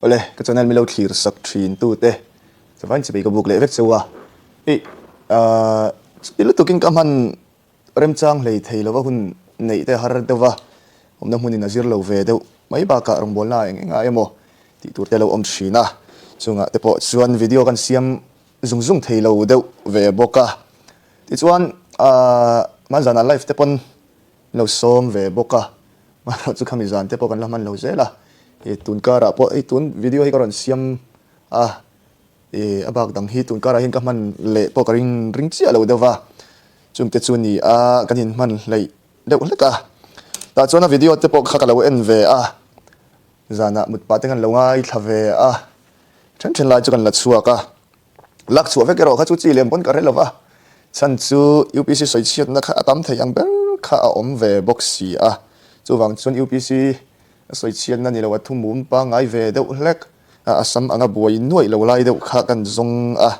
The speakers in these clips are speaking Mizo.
Awle, ka channel min lo thlir sak thin tu te chavain chipei ka buk leh vek cheu a. Ih, ahh chuti lutukin ka hman remchang hlei thei lova hun neih te har deuh va, awmna hmunin a zir lo ve deuh mai bakah rawngbawlna eng engah emaw tih tur te a lo awm thin a. Chungah te pawh chuan video kan siam zung zung thei lo deuh ve bawk a. Tichuan, ahh hmanzanah live te pawn lo sawm ve bawk a, amaherawh chu khami zan te pawh kan la hman lo zel a, ih tun karah pawh hei tun video hi ka rawn siam a, ih a bak dang hi tun karah hian ka hman leh pawh ka ring ring chiah lo deuh va, chungte chu ni a kan inhman hleih deuh hlek a, tah chuan a video te pawh kha ka lo en ve a, zanah mut pah te khan lo ngaithla ve a, then then lai chu kan la chhuak a. Lak chhuah vek erawh kha chu chi lem pawn ka hre lo va, chhan chu UPC sawichhiatna kha a tam thei ang ber kha a awm ve bawk si a, chuvang chuan UPC sawichhiatna ni lo a thumum pangngai ve deuh hlek a Assam anga buai nuaih lo lai deuh kha kan zawng a,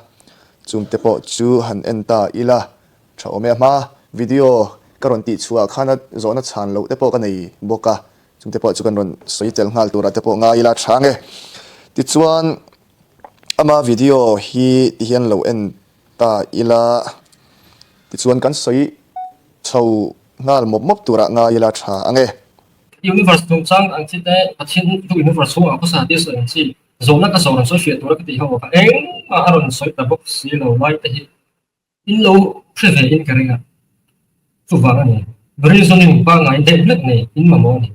chungte pawh chu han en ta ila tha awm e. A hma video ka rawn tih chhuah khan a zawhna chhan loh te pawh ka nei bawk a, chungte pawh chu kan rawn sawi tel nghal turah te pawh ngai ila tha nge. Tichuan. Ama video hi ti hian lo en ta ila, tichuan kan sawi chho nghal mawp mawp turah ngai ila tha ang e. Universe chungchang ang chi te, Pathian chu universe chhungah khawsa tih sawi ang chi, zawhna ka zawh rawn sawi fiah tura ka tih ho kha engmah a rawn sawi ta bawk si lo lai te hi in lo hre ve in ka ring a, chuvang a ni. Reasoning pangngai deuh hlek nei in mamawh a ni.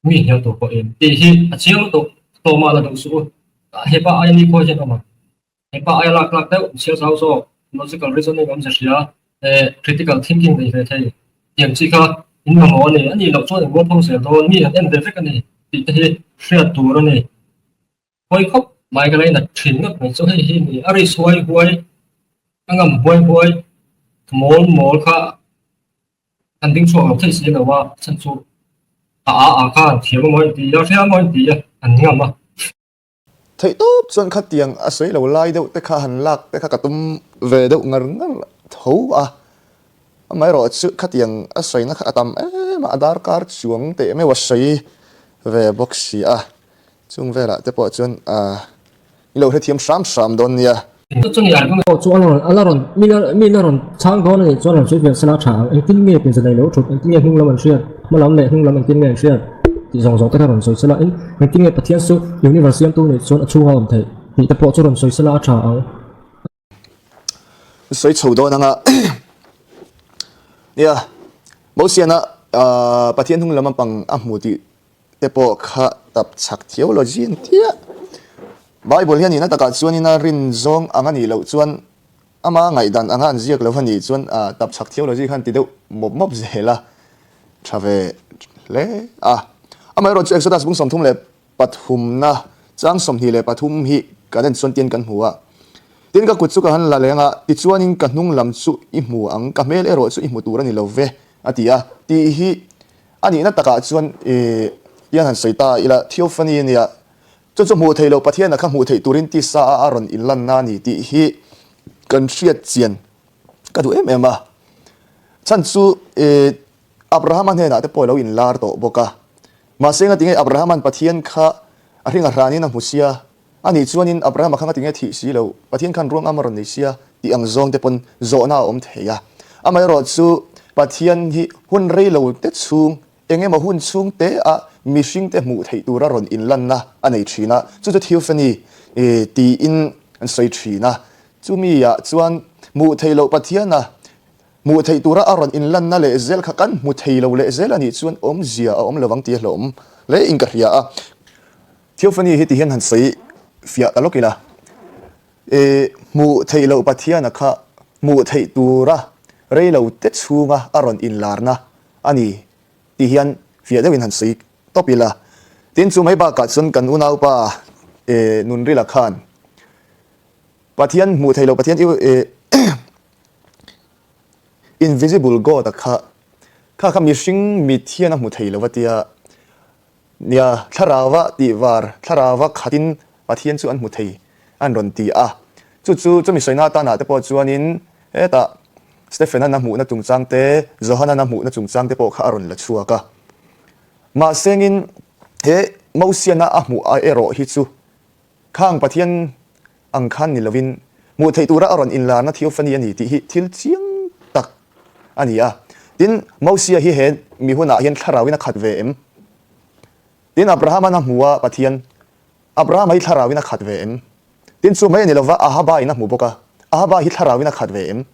Mi hnial tur pawh in tih hi a chiang lutuk tlawmah la duh suh u. Hepa aia ni khawi hian awm ang. Hepa aia lak tlak deuh chhiar zau zawk logical reasoning awmze hria eh critical thinking nei ve thei tiang chi kha in mamawh a ni. A nih loh chuan in mualpho zel dawn mi an en ve vek a ni tih te hi hriat tur a ni. Huai khawp mai ka lainat thin ngawt mai chu hei hi ni a risk huai huai a ngam huai huai mawl mawl kha An ding chhuak lo theih si lo a, chhan chu a a a kha an thiam amaw inti a, hria amaw inti a, an ngam a. Theih tawp chuan khatiang a sawi lo lai deuh te kha han lak te kha ka tum ve deuh ngar ngar tho a, amaherawh chu khatiang a sawina kha a tam em a, a darkar chuang teh meuh a sawi ve bawk si a. Chung velah te pawh chuan i lo hrethiam hram hram dawn nia. Chu chu ni argument pawh chu a rawn a la rawn mi la mi la rawn chhang dawn a nih chuan rawn sawi fiah sela a tha ang. Engtin nge pinza nei lo thut, engtin nge hnung lam an hriat, hma lam leh hnung lam engtin nge an hriat tih zawng zawng te kha rawn sawi sela in engtin nge Pathian chu universe siamtu nih chuan a chhunga awm theih tih te pawh chu rawn sawi sela a tha ang. Sawi chho dawn anga nia Mosiana Pathian hnung lam pang a hmu tih te pawh kha tap chak theology an tia. Bible hian nihna takah chuanin a rin zawng ang a nih loh chuan ama ngaihdan anga an ziak lo a nih chuan tap chak theology khan ti deuh mawp mawp zel a tha ve hle a. Amaherawhchu chu Exodus bung 33na chang 23 hi kan en chuan tin kan hmu a. Tin ka kut chu ka han la leng a, tichuanin ka hnung lam chu i hmu ang, ka hmel erawh chu i hmu tur a ni lo ve a ti a. Tih hi A nihna takah chuan i hian han sawi ta ila, theophany a nia, chu chu hmuh theih loh Pathiana kha hmuh theih turin tisa a a rawn inlanna a ni tih hi kan hriat chian ka duh em em a. Chhan chu i Abrahama hnenah te pawh a lo inlar tawh bawk a. Mahse ngatinge Abrahama'n Pathian kha a hring a hranin a hmu sia, A nih chuanin Abrahama kha ngatinge thih si lo, Pathian khan ruang am a rawn nei sia tih ang zawng te pawn zawhna a awm thei a. Amaherawh chu Pathian hi hun rei lo te chhung, eng emaw hun chhung te a mihring te hmuh theih tura rawn inlanna a nei thin a, chu chu theophany tiin an sawi thin a. Chumi ah chuan hmuh theih loh Pathiana hmuh theih tura a rawn inlanna leh zel kha kan hmu thei lo leh zel a nih chuan awmzia a awm lo ang tih a hlauhawm hle in ka hria a. Theophany hi ti hian han sawi fiah ta lawk ila, I hmuh theih loh Pathiana kha hmuh theih tura rei lo te chhunga a rawn inlarna a ni ti hian fiah deuhin han sawi tawp ila. Tin, chu mai bakah chuan kan unaupa Nunrila khan Pathian hmuh theih loh Pathian Invisible God-a kha kha kha mihring mit hian a hmu thei lo va tia Nia, thlarauva tih var, thlarauva khatin Pathian chu an hmu thei an rawn ti a. Chu chu chumi sawina atanah te pawh chuanin hetah Stephen-an a hmuhna chungchang te, Johan-an a hmuhna chungchang te pawh kha a rawn la chhuak a. Mahsengin he. Mosiana a hmuh a erawh hi chu khang Pathian ang khan ni lovin hmuh theih tura a rawn inlarna theophany a ni tih hi thil chiang tak a ni a. Tin, Mosia hi he mi hunah hian thlarauin a khat ve em? Tin, Abrahama'n a hmu a, Pathian, Abrahama hi thlarauin a khat ve em? Tin, chu mai a ni lova, Ahaba in a hmu bawk a, Ahaba hi thlarauin a khat ve em?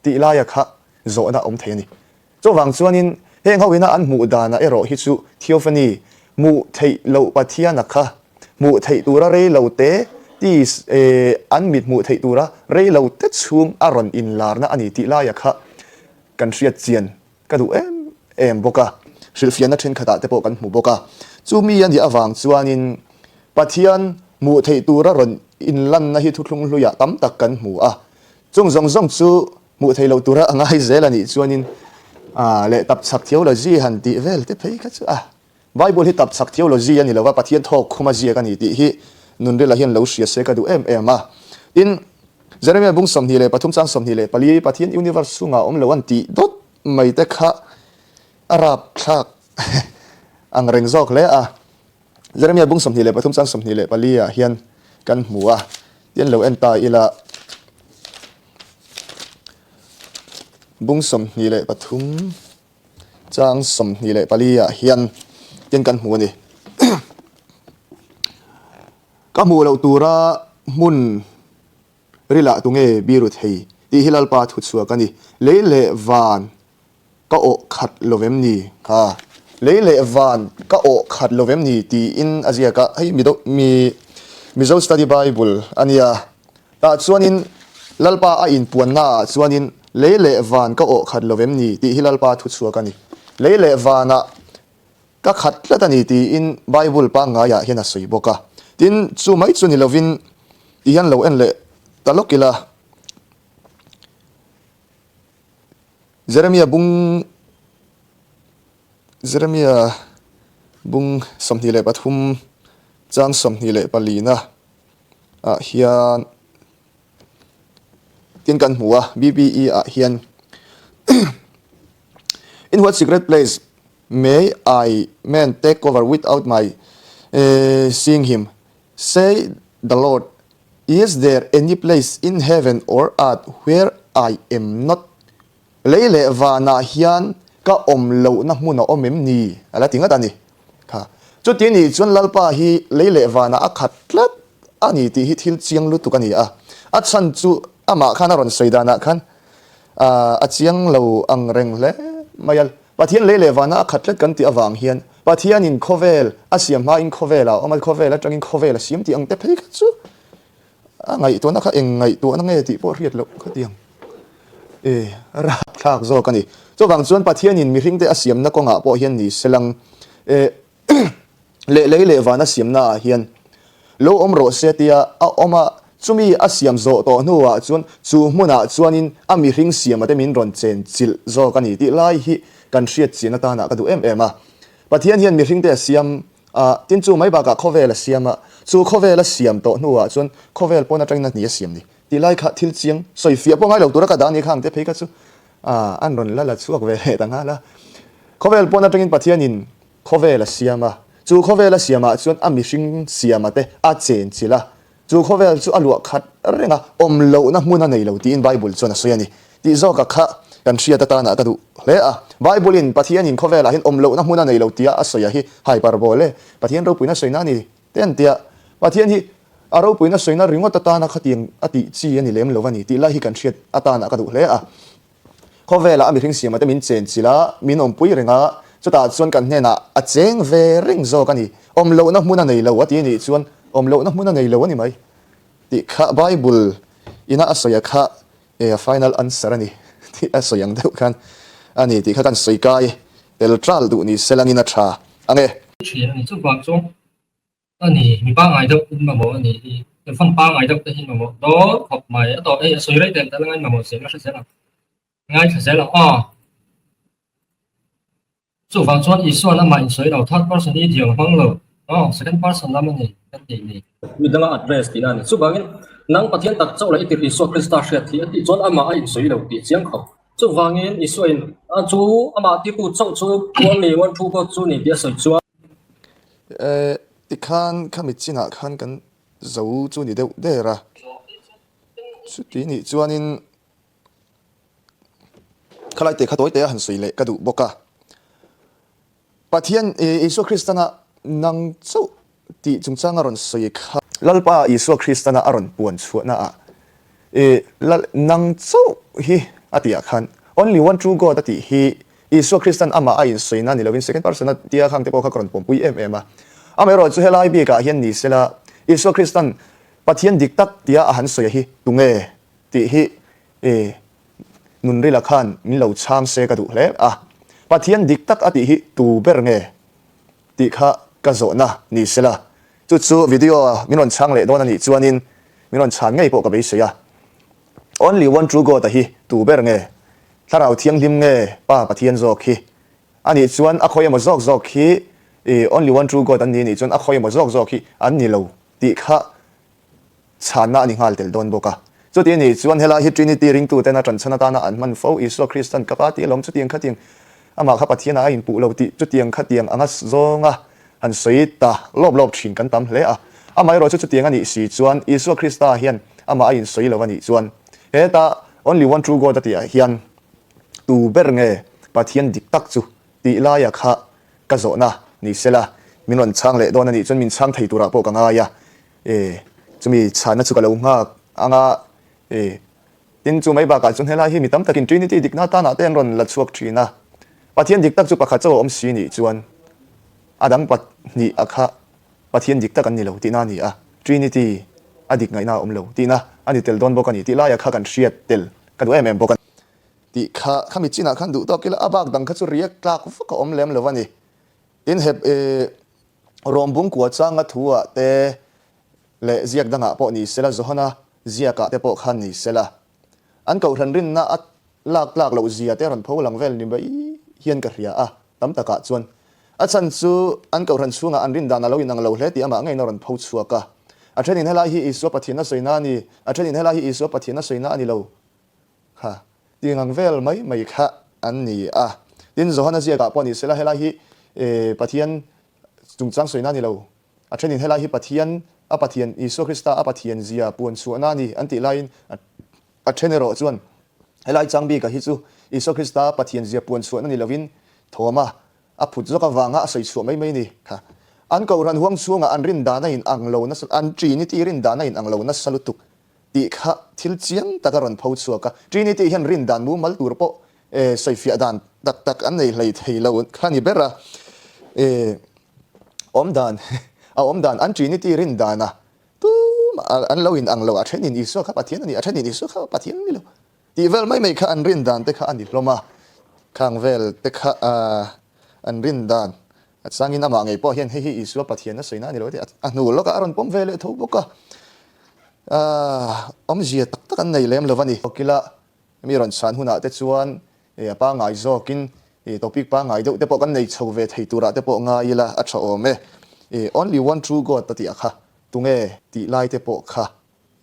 Tih laia kha zawhna a awm thei a ni. Chuvang chuanin heng ho ina an hmuh danah erawh hi chu theophany, hmuh theih loh Pathiana kha hmuh theih tura rei lo te tis an mit hmuh theih tura rei lo te chhung a rawn inlarna a ni tih laia kha kan hriat chian ka duh em em bawk a. Hrilhfiahna thenkhatah te pawh kan hmu bawk a. Chumi a nih avang chuanin Pathian hmuh theih tura rawn inlanna hi thuthlung hluiah tam tak kan hmu a. Chung zawng zawng chu hmuh theih loh tura a ngai zel a nih chuanin leh tapchhak theology han tih vel te phei kha chu a Bible hi tapchhak theology a ni lova Pathian thawk khuma ziak a ni tih hi Nunrila hian lo hria se ka duh em em a. Tin, Jeremiah bung 23 chang 24 Pathian universe chhungah awm lo an tih dawt mai te kha a rapthlak ang reng zawk hle a. Jeremiah bung 23 chang 24 ah hian kan hmu a, tian lo en ta ila bung 23 chang 24 ah hian tian kan hmu a ni. Ka hmuh loh tura hmun rilah tunge biru thei tih hi Lalpa thuchhuak a ni. Lei leh van Ka awh khat lo vem ni? Kha lei leh van ka awh khat lo vem ni? tiin a ziak a, hei Mido mi Mizo Study Bible a nia. Tah chuanin Lalpa a inpuanna ah chuanin lei leh van ka awh khat lo vem ni? tih hi Lalpa thu chhuak a ni. Lei leh vanah ka khat tlat a ni tiin Bible pangngaiah hian a sawi bawk a. Tin, chu mai chu ni lovin ti hian lo en leh ta lawk ila. Jeremia bung Jeremia bung 23 chang 24 na ah hian tin kan hmu a BBE ah hian In what secret place may I man take cover without my seeing him? Say the Lord, Is there any place in heaven or earth where I am not? Lei leh vanah hian ka awm lohna hmun a awm em ni? A la ti ngat a ni. Kha. Chuti nih chuan Lalpa hi lei leh vanah a khat tlat a ni tih hi thil chiang lutuk a ni a. A chhan chu amah khan a rawn sawi danah khan a chiang lo ang reng hle mai a. Pathian lei leh vana a khat tlat kan tih avang hian Pathianin khawvel a siam hmain khawvel a awm a, khawvel atangin khawvel a siam tih ang te phei kha chu a ngaihtuahna kha eng ngaihtuahna nge tih pawh hriat loh kha tiang e rapthlak zawk a ni. Chuvang chuan Pathianin mihringte a siamna kawngah pawh hian ni selang e leh lei leh vana siamna ah hian lo awm rawh se tia a awm a, chumi a siam zawh tawh hnuah chuan chu hmunah chuanin a mihring siama te min rawn chen chilh zawk a ni tih lai hi kan hriat chian atana ka duh em em a. Pathian hian mihring te a siam a, tin chu mai bakah khawvel a siam a, chu khawvel a siam tawh hnuah chuan khawvel pawn atangin a ni a siam ni tih lai kha thil chiang sawi fiah pawh ngai lo tura ka dah a ni kha ang te phei kha chu an rawn la la chhuak ve leh ta nghal a. Khawvel pawn atangin Pathianin Khawvel a siam a, chu khawvel a siamah chuan a mihring siama te a chen chilh a, chu khawvel chu a luah khat reng a, awm lohna hmun a nei lo tiin Bible chuan a sawi a ni. Tih zawka kha kan hriat atana ka duh hle a. Bible-in Pathianin khawvelah hian awm lohna hmun a nei lo tia a sawi a hi hyperbole, Pathian ropuina sawina a ni te an tia. Pathian hi a ropuina sawina ringawt atana khatiang a tih chi a ni lem lo a ni tih lai hi kan hriat atana ka duh hle a. Khawvelah a mihring siamah te min chen chilh a, min awmpui reng a, chutah chuan kan hnenah a cheng ve reng zawk a ni. Awm lohna hmun a nei lo a ti anih chuan awm lohna hmun a nei lo a ni mai tih kha Bible ina a sawi a kha e a final answer a ni tih a sawi ang deuh khan a ni tih kha kan sawi kai tel tral duh ni se langin a tha ang e. Thin a ni. Chuvang chuan a ni, mi pangngai deuh in mamawh a ni hi. Telefon pangngai deuh te hi mamawh dawn khawp mai. A tawh hei a sawi rei tel tel anga in mamawh zel a hre zel ang. Ngaithla zel ang aw. Chuvang chuan Isua'n amah insawi lo, third person idiom a hmang lo, aw, second person lam a ni kan tih ni. Midanga address tihna a ni. Chuvangin nang Pathian tak chauh lah i tirh Isua Krista hriat hi a tih chuan amah a insawi lo tih chiang khawp. Chuvangin Isuain chu amah tirtu chauh chu only one true God chu ni tih a sawi chuan. Tikhan khami chinah khan kan zo chu ni deuh der a. Chuti nih chuanin khalai te kha tawi te a han sawi leh ka duh bawk a. Pathian Isua Kristana nang chauh tih chungchanga rawn sawi kha. Lalpa Isua Kristana a rawn puan chhuahna ah i Lal nang chauh hi a tih ah khan Only one true God a tih hi Isua Kristan amah a insawina ni lovin second person a tia khang te pawh kha ka rawn pawmpui em em a. Amaherawhchu helai bik ah hian ni sela Isua Kristan Pathian dik tak tia a han sawi a hi tunge tih hi i Nunrila khan min lo chhang se ka duh hle a, Pathian dik tak a tih hi tu ber nge tih kha ka zawhna ni sela, chu chu video a min rawn chhang leh dawn a nih chuanin min rawn chhan ngei pawh ka beisei a. Only one true God a hi tu ber nge? Thlarau Thianghlim nge Pa Pathian zawk hi? A nih chuan a khawi emaw zawk zawk hi i Only one true God an ni nih chuan a khawi emaw zawk zawk hi an ni lo tih kha chhanna a ni nghal tel dawn bawk a. Chuti a nih chuan helai hi Trinity ringtuten a ṭanchhan atana an hman fo, Isua Kristan ka pa tih alawm chutiang khatiang amah kha Pathianah a inpuh lo tih chutiang khatiang anga zawnga han sawi ta lawp lawp thin kan tam hle a. Amaherawh chu chutiang a nih si chuan Isua Krista hian amah a insawi lo a nih chuan heta Only One True God a tihah hian tu ber nge Pathian dik tak chu tih laia kha ka zawhna ni sela min rawn chhang leh dawn a nih chuan min chhang thei turah pawh ka ngai a. E, chumi chhana chu ka lo nghak ang a, e, tin chu mai bakah chuan helai hi mi tam takin Trinity dikna tanah te an rawn la chhuak thin a, Pathian dik tak chu pakhat chauh a awm si nih chuan a dang pahnih a kha Pathian dik tak an ni lo tihna a ni a, Trinity a dik ngaihna a awm lo tihna a ni tel dawn bawk a ni tih laia kha kan hriat tel ka duh em em bawk a ni. Tih kha khami chinah khan duh tawk ila a bak dang kha chu riak tlak vak a awm lem lo a ni. Tin hep e. Rawmbung kua changa thu-ah te leh ziak dangah pawh ni sela, Johana ziakah te pawh khan ni sela, an kohhran rinna a lak tlak loh zia te rawn pho lang vel ni mai hian ka hria a, tam takah chuan. A chhan chu an kohhran chhungah an rin dan a lo inang lo hle tih amah ngeiin a rawn pho chhuak a. A thenin helai hi Isua Pathianna sawina a ni, a thenin helai hi Isua Pathianna sawina a ni lo kha tih ang vel mai mai kha an ni a. Tin, Johana ziakah pawh ni sela helai hi Pathian chungchang sawina a ni lo. A thenin helai hi Pathian a Pathian Isua Krista a Pathian zia puan chhuahna a ni an tih laiin a then erawh chuan helai chang bika hi chu Isua Krista Pathian zia puan chhuahna ni lovin thawma a phut zawk avanga a sawi chhuah mai mai ni kha. An kohhran huang chhungah an rin dan a in ang lo nasa an Trinity rin dan a in ang lo nasa lutuk tih kha thil chiang tak a rawn pho chhuak a. Trinity hian rin dan mumal tur pawh sawifiah dan tak tak an nei hlei thei lo kha ni ber a. Awm dan a awm dan an Trinity rin dana tumah an lo in ang lo a thenin Isua kha Pathian a ni a thenin Isua kha Pathian a ni lo tih vel mai mai kha an rin dan te kha a ni hlawm a. Khang vel te kha an rin dan A changin amah ngei pawh hian hei hi Isua Pathian a sawina a ni lo tih a hnu lawkah a rawn pawm ve leh tho bawk a. Awmzia tak tak an nei lem lo a ni. Kila mi rawn chhan hunah te chuan a pangngai zawkin topic pangngai deuh te pawh kan nei chho ve thei turah te pawh ngai ila a tha awm e. Only one true God a tih a kha tunge tih lai te pawh kha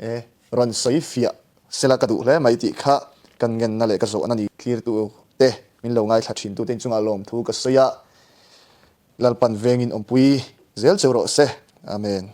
E, rawn sawi fiah sela ka duh hle mai tih kha kan ngenna leh ka zawhna ni. Thlirtu te, min lo ngaithla thin tute inchungah lawmthu ka sawi a, Lalpan vengin awmpui zel cheu rawh se. Amen.